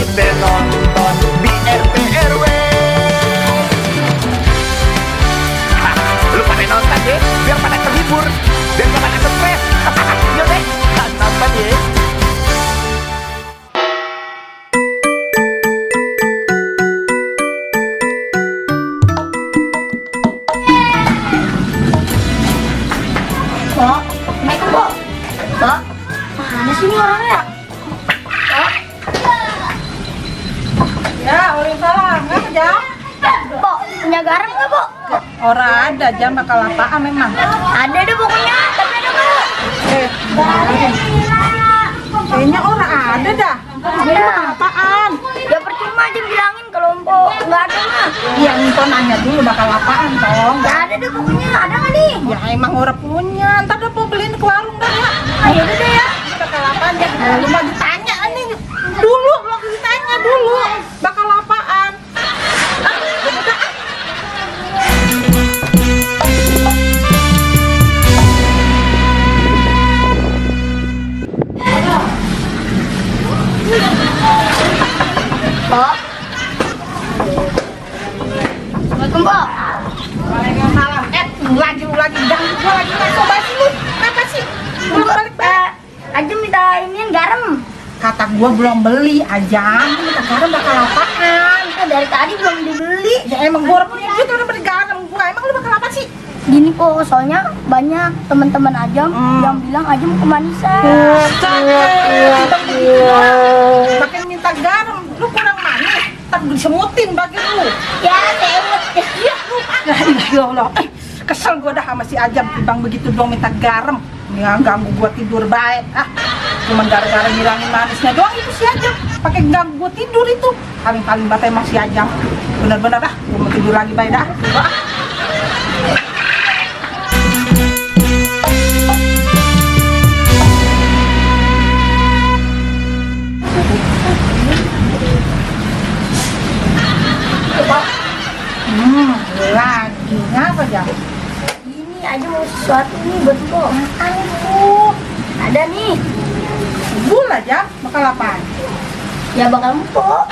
Kita nonton di RT RW. Lu pada nonton deh, biar pada terhibur, biar gak pada stres. Yuk deh, nonton ya. Pok, Assalamualaikum, Pok. Pok, mana sih ini orangnya? Pok. Ya, waalaikumsalam. Ngapa, Jam? Pok, punya garam nggak, Pok? Orang ada, Jam. Bakal apaan memang? Ada deh pokoknya, tapi ada nggak? Kayaknya orang ada dah. Ini bakal apaan? Ya percuma aja bilangin kalau Pok nggak ada mah. Iya, Nto nanya dulu bakal apaan, Tong. Nggak ada deh pokoknya, ada nggak nih? Ya, emang orang punya. Ntar dah mau beliin ke warung dah ya. Ayo udah deh ya. Ini bakal apaan, ya? Lu mau ditanya nih. Dulu, lu ditanya dulu. Bakal apaan? Udah. Pok. Assalamualaikum, Pok. Waalaikumsalam. Lu lagi ganggu gua lagi. Coba sih lu. Kenapa sih? Belum balik-balik. Aja minta inian garam. Kata gua belum beli aja. Minta garam bakal apaan? Kan dari tadi belum dibeli. Ya emang gua punya duit udah beli garam gua. Emang lu bakal apa sih? Gini kok, soalnya banyak teman-teman Ajam yang bilang Ajam kemanisan. Makin minta garam, lu kurang manis. Ntar disemutin bagi lu. Ya, semut. Ya Allah, kesel gua dah sama si Ajam. Bang begitu doang minta garam. Ya ganggu gua tidur baik. Cuman gara-gara ngilangin manisnya doang itu si Ajam. Pakai ganggu gua tidur itu. Paling bata emang si Ajam. Bener-bener dah, gua mau tidur lagi baik dah. Lagi ngapa Jam? Ini aja mau sesuatu nih buat Pok. Ada nih. Gula Jam, bakal apaan? Ya bakal Pok.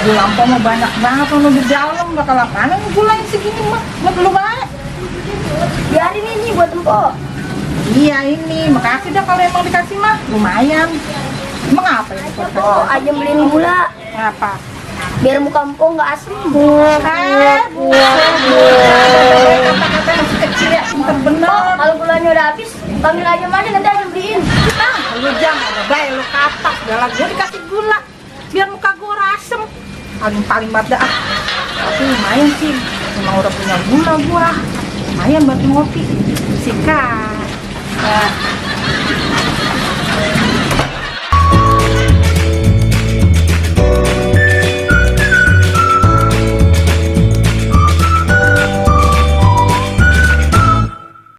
Gula empok mau banyak banget lu di dalam, bakal apaan? Ini gula yang segini mah buat lu banyak. Biarin ini buat Pok. Iya ini, makasih dah kalau emang dikasih mah, lumayan. Emang apa ini? Pok, Ajam beliin gula Apa? biar muka Pok nggak asem. Kata-kata masih kecil ya, pinter Pok, bener. kalau gulanya udah habis, panggil Ajam aja nanti Ajam beliin. Lu jangan, ada baik lu kata segala gua dikasih gula biar muka gua asem. Paling mada tapi lumayan sih, emang udah punya gula gua. Lumayan buat ngopi. Sikat. Ya.